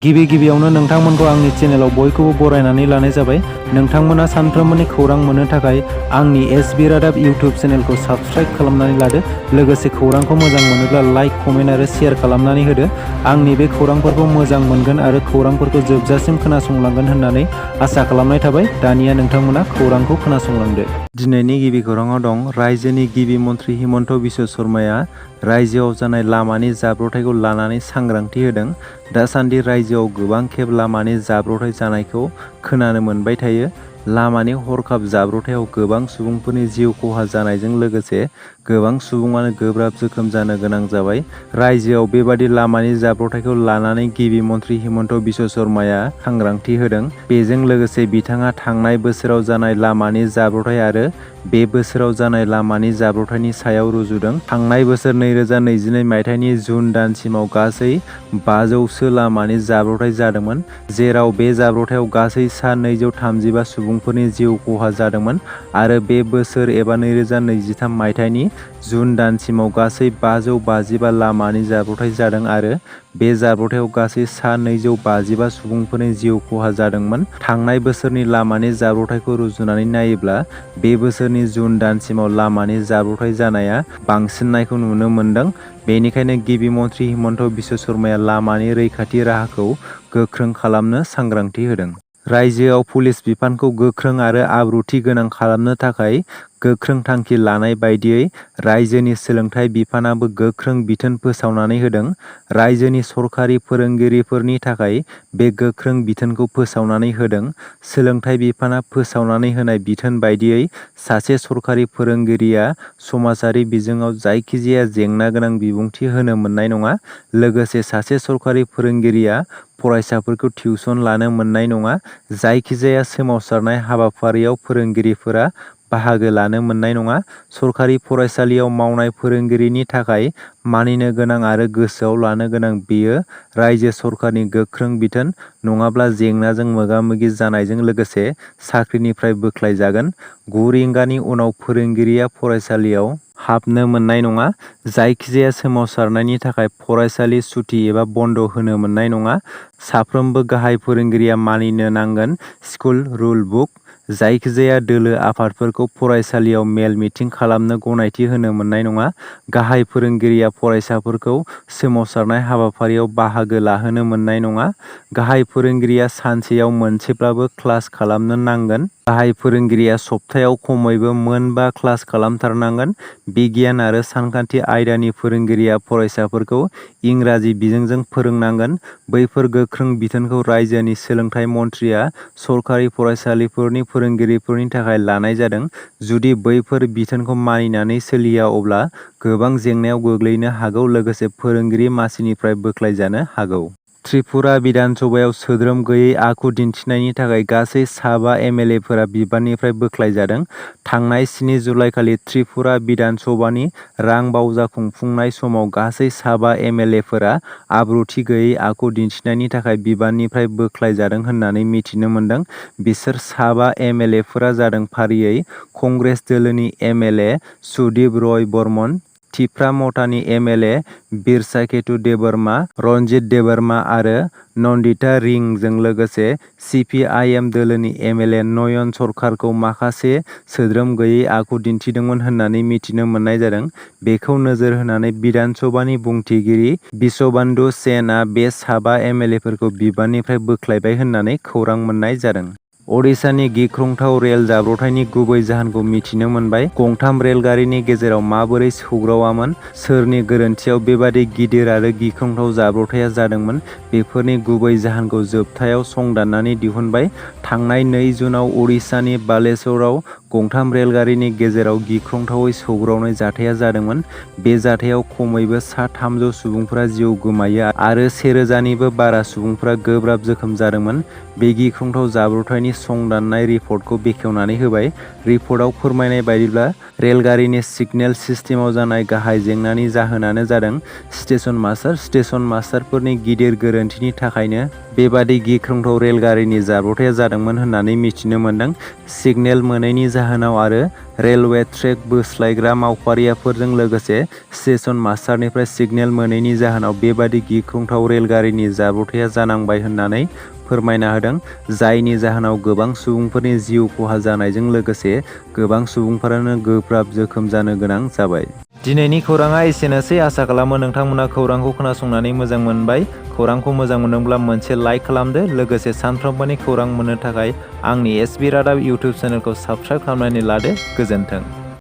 गिबियावनो नोंथांमोनखौ आंनि चेनेलाव बयखौबो बरायनानै लानाय जाबाय। नोंथांमोना सानफ्रोमबोनि खौरां मोननो थाखाय आंनि एसबि रादाब इउटिउब चेनेलखौ साबस्क्राइब खालामनानै लादो। लोगोसे खौरांखौ मोजां मोनोब्ला लाइक, कमेन्ट आरो शेयार खालामनानै होदो। आंनि बे खौरांफोरखौ मोजां मोनगोन आरो खौरांफोरखौ जोबजासिम खोनासंलांगोन होननानै आसा खालामनाय थाबाय। दानिया नोंथांमोना खौरांखौ खोनासंलांदो। दिनैनि गिबि खौराङाव दं, रायजोनि गिबि मन्थ्रि हिमन्त बिश्व शर्माया रायजोआव जानाय लामानि जाब्रबथायखौ लानानै सांग्रांथि होदों। दासान्दि रायजोआव गोबां खेब लामानि जाब्रबथाय जानायखौ खोनानो मोनबाय थायो। लामानि हरखाब जाब्रबथायाव गोबां सुबुंफोरनि जिउ खहा जानायजों लोगोसे गोबां सुबुङानो गोब्राब जोखोम जानो गोनां जाबाय। रायजोआव बेबादि लामानि जाब्रबथायखौ लानानै गिबि मन्थ्रि हिमन्त बिश्व शर्माया सांग्रांथि होदों। बेजों लोगोसे बिथाङा थांनाय बोसोराव जानाय लामानि जाब्रबथाय आरो बे बोसोराव जानाय लामानि जाब्रबथायनि सायाव रुजुदों। थांनाय बोसोर 2022 मायथाइनि जुन दानसिमाव गासै 500सो लामानि जाब्रबथाय जादोंमोन, जेराव बे जाब्रबथायाव गासै सा 235 सुबुंफोरनि जिउ खहा जादोंमोन आरो बे बोसोर एबा 2023 मायथाइनि जुन दानसिमाव गासै 555 लामानि जाब्रबथाय जादों आरो बे जाब्रबथायाव गासै सा 255 सुबुंफोरनि जिउ खहा जादोंमोन। थांनाय बोसोरनि लामानि जाब्रबथायखौ रुजुनानै नायोब्ला बे बोसोरनि जुन दानसिमाव लामानि जाब्रबथाय जानाया बांसिननायखौ नुनो मोन्दों। बेनिखायनो गिबि मन्थ्रि हिमन्त बिश्व शर्माया लामानि रैखाथि राहाखौ गोख्रों खालामनो सांग्रांथि होदों। रायजोआव पुलिस बिफानखौ गोख्रों आरो आब्रुथि गोनां खालामनो थाखाय गोख्रों थांखि लानाय बायदियै रायजोनि सोलोंथाइ बिफानाबो गोख्रों बिथोन फोसावनानै होदों। रायजोनि सरखारि फोरोंगिरिफोरनि थाखाय बे गोख्रों बिथोनखौ फोसावनानै होदों। सोलोंथाइ बिफाना फोसावनानै होनाय बिथोन बायदियै सासे सरखारि फोरोंगिरिया समाजारि बिजोङाव जायखिजाया जेंना गोनां बिबुंथि होनो मोननाय नङा। लोगोसे सासे सरखारि फोरोंगिरिया फरायसाफोरखौ टिउसन लानो मोननाय नङा। जायखिजाया सोमावसारनाय हाबाफारियाव फोरोंगिरिफोरा बाहागो लानो मोननाय नङा। सरखारि फरायसालियाव मावनाय फोरोंगिरिनि थाखाय मानिनो गोनां आरो गोसोआव लानो गोनां बेयो रायजो सरखारनि गोख्रों बिथोन, नङाब्ला जेंनाजों मोगा-मोगि जानायजों लोगोसे साख्रिनिफ्राय बोख्लायजागोन। 9 रिंगानि उनाव फोरोंगिरिया फरायसालियाव हाबनो मोननाय नङा। जायखिजाया सोमावसारनायनि थाखाय फरायसालि सुटि एबा बन्द होनो मोननाय नङा। साफ्रोमबो गाहाय फोरोंगिरिया मानिनो नांगोन स्कुल रुल बुक। जायखिजाया दोलो आफादफोरखौ फरायसालियाव मेल मिटिं खालामनो गनायथि होनो मोननाय नङा। गाहाय फोरोंगिरिया फरायसाफोरखौ सोमावसारनाय हाबाफारियाव बाहागो लाहोनो मोननाय नङा। गाहाय फोरोंगिरिया सानसेयाव मोनसेब्लाबो क्लास खालामनो नांगोन। गाहाय फोरोंगिरिया सप्तायाव खमैबो मोन 5 क्लास खालामथारनांगोन। बिगियान आरो सानखान्थि आयदानि फोरोंगिरिया फरायसाफोरखौ इंराजि बिजोंजों फोरोंनांगोन। बैफोर गोख्रों बिथोनखौ रायजोनि सोलोंथाइ मन्थ्रिया सरखारि फरायसालिफोरनि फोरोंगिरिफोरनि थाखाय लानाय जादों। जुदि बैफोर बिथोनखौ मानिनानै सोलिया अब्ला गोबां जेंनायाव गोग्लैनो हागौ, लोगोसे फोरोंगिरि मासिनिफ्राय बोख्लायजानो हागौ। त्रिपुरा बिधान सभायाव सोद्रोम गैयै आखु दिन्थिनायनि थाखाय गासै सा 5 एमएलएफोरा बिबाननिफ्राय बोख्लायजादों। थांनाय 7 जुलाइखालि त्रिपुरा बिधान सभानि रां बावजा खुंफुंनाय समाव गासै सा 5 एमएलएफोरा आब्रुथि गैयै आखु दिन्थिनायनि थाखाय बिबाननिफ्राय बोख्लायजादों होननानै मिथिनो मोन्दों। बिसोर सा 5 एमएलएफोरा जादों फारियै कंग्रेस दोलोनि एमएलए सुदीप रय बर्मन, थिफ्रामथानि एमएलए बिरसाकेतु देबबर्मा, रनजित देबबर्मा आरो नन्दिता रिंजों लोगोसे सिपिआइएम दोलोनि एमएलए नयन सरकारखौ माखासे सोद्रोम गैयै आखु दिन्थिदोंमोन होननानै मिथिनो मोननाय जादों। बेखौ नोजोर होनानै बिधान सभानि बुंथिगिरि बिश्वबन्धु सेनआ बे सा 5 एमएलएफोरखौ बिबाननिफ्राय बोख्लायबाय होननानै खौरां मोननाय जादों। ओडिशानि गिख्रंथाव रेल जाब्रबथायनि गुबै जाहोनखौ मिथिनो मोनबाय। गंथाम रेलगारिनि गेजेराव माबोरै सौग्रावामोन? सोरनि गोरोन्थियाव बेबादि गिदिर आरो गिख्रंथाव जाब्रबथाया जादोंमोन? बेफोरनि गुबै जाहोनखौ जोबथायाव संदाननानै दिहुनबाय। थांनाय 2 जुनआव ओडिशानि बालेश्वराव गंथाम रेलगारिनि गेजेराव गिख्रंथावै सौग्रावनाय जाथाया जादोंमोन। बे जाथायाव खमैबो सा 300 सुबुंफोरा जिउ गोमायो आरो 1000 निबो बारा सुबुंफोरा गोब्राब जोखोम जादोंमोन। बे गिख्रंथाव जाब्रबथायनि संदाननाय रिपर्टखौ बेखेवनानै होबाय। रिपर्टआव फोरमायनाय बायदिब्ला रेलगारिनि सिगनेल सिस्टेमाव जानाय गाहाय जेंनानि जाहोनानो जादों स्टेशन मास्टार। स्टेशन मास्टारफोरनि गिदिर गोरोन्थिनि थाखायनो बेबादि गिख्रंथाव रेलगारिनि जाब्रबथाया जादोंमोन होननानै मिथिनो मोन्दों। सिगनेल मोनैनि जाहोनाव आरो रेलवे ट्रेक बोस्लायग्रा मावफारियाफोरजों लोगोसे स्टेशन मास्टारनिफ्राय सिगनेल मोनैनि जाहोनाव बेबादि गिख्रंथाव रेलगारिनि जाब्रबथाया जानांबाय होननानै फोरमायना होदों, जायनि जाहोनाव गोबां सुबुंफोरनि जिउ खहा जानायजों लोगोसे गोबां सुबुंफोरानो गोब्राब जोखोम जानो गोनां जाबाय। दिनैनि खौराङा एसेनोसै। आसा खालामो नोंथांमोना खौरांखौ खोनासंनानै मोजां मोनबाय। खौरांखौ मोजां मोनदोंब्ला मोनसे लाइक खालामदो। लोगोसे सानफ्रोमबोनि खौरां मोननो थाखाय आंनि SB रादाब इउटुब चेनेलखौ साबस्क्राइब खालामनानै लादो। गोजोन्थों।